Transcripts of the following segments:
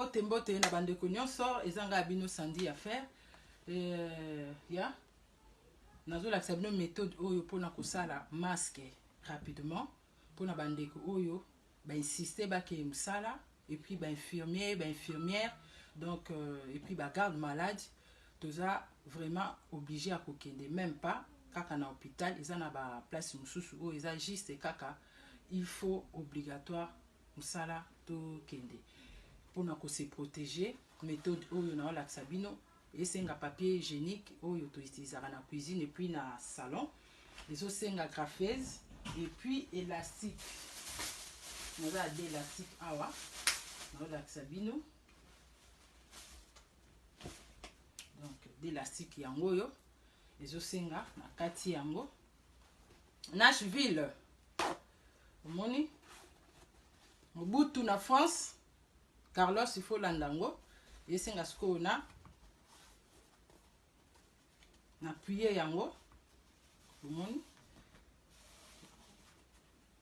Mbote mbote na bandeko nyonso, eza ngai ya bino Sandy Affaire. Ya nazolakisa bino méthode oyo mpona kosala masque rapidement mpona bandeko oyo bainsiste bakeye mosala, et puis bainfirmier, bainfirmière, donc et puis bagarde malade. Toza vraiment obligé ya kokende, même pas kaka na hôpital, eza na baplace mosusu oyo eza juste kaka il faut obligatoire mosala tokende. Mpona kose protéger, méthode oyo naolakisa bino esenga papier hygiénique oyo toutilisaka na cuisine et puis na salon, ezosenga agrafeuse et puis élastique. Naza ya de élastique awa, naolakisa bino. Donc d'élastique yango oyo ezosenga na kati yango. Nashville, omoni Mobutu na France, Carlos, il faut landa yango. Esenga sikoyo na plie yango, bomoni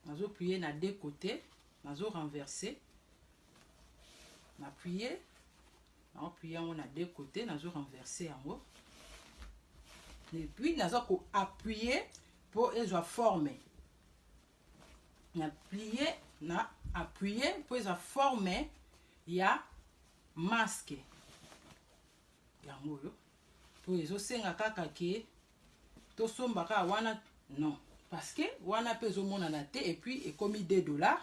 nazoplie na deux côtés, nazo renverser na plie, naoplie yango na deux côtés, nazo renverser yango et puis naza koappuyer mpo ezwa forme. Na plie, na appuyer mpo ezwa forme ya masque yango oyo. Mpo ezosenga kaka ke tosomba kaka wana, non, parce que wana mpe ezomonana te et puis ekomi 2 $.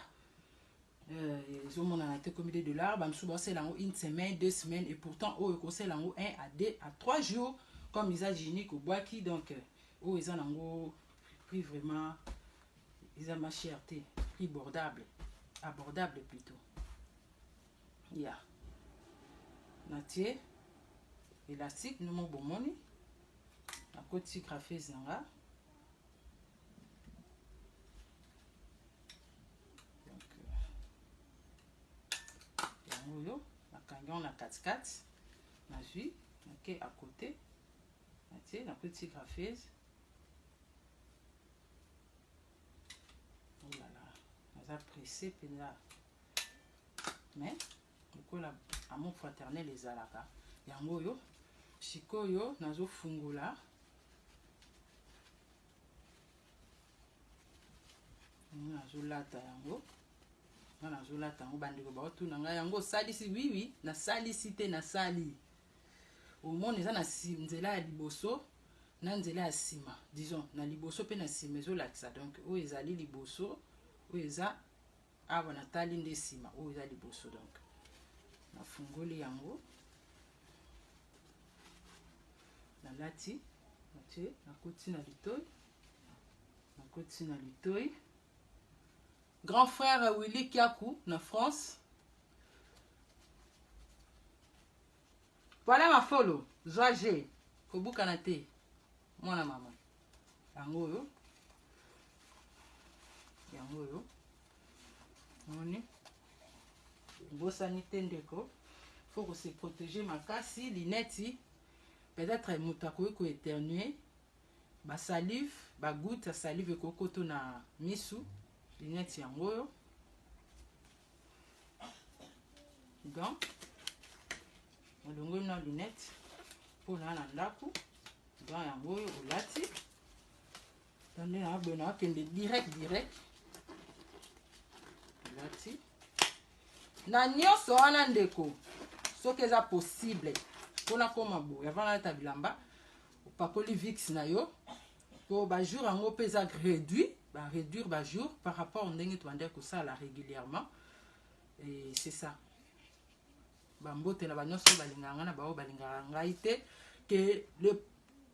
Ezomonana te, ekomi 2 $. Bamosusu baosala yango une semaine, 2 semaines, et pourtant oyo ekosala yango 1 à 2 à 3 jours comme eza hygiénique, obwaki. Donc oyo eza nango prix vraiment eza ma cher te, prix abordable, abordable plutôt. Ya natie élastique nomo, bomoni nakoti agrafeuse na nga. Donc yango oyo nakangi yango na katikati, nazwi nake à côté, natie, nakoti agrafeuse. Oh là là, naza pressé mpenza, mais lokola amour fraternel ezalaka. Yango oyo sikoyo nazofungola, nazolata yango nga, nazolata yango. Bandeko baotuna ngai yango osalisi. Oui, nasalisi te, nasali. Omona eza na nzela ya liboso na nzela ya nsima, disons na liboso mpe na nsima ezolakisa. Donc oyo ezali liboso, oyo eza awa natali nde nsima, oyo eza liboso. Donc nafungoli yango, nalati, natie, nakoti na litoi, nakoti na litoi. Grand frère Willy Kiaku na France, voilà mafolo zwa g kobukana te, mwana mama. Yango oyo, yango oyo moni bosani te ndeko, faut kose protéger makasi. Lunettes, peut-être moto akoki koéternuer, basalive, bagoutte ya salive ekoki koto na misu. Lunettes yango oyo. Donc olongoli na lunette mpona na ndako. Donc yango oyo olati nde na boye, na akende direct direct, olati na nyonso wana. Ndeko, soki eza possible mpona koma boye, avant nalata bilamba, opakoli Vicks na yo, po bajour yango mpe eza réduit, baréduire bajour par rapport ndenge tobandaki kosala régulièrement. Et c'est ça. Bambote na banyonso balingaka ngai na baoyo balingaka ngai te. Que le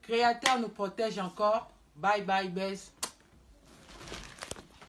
créateur nous protège encore. Bye bye, bes.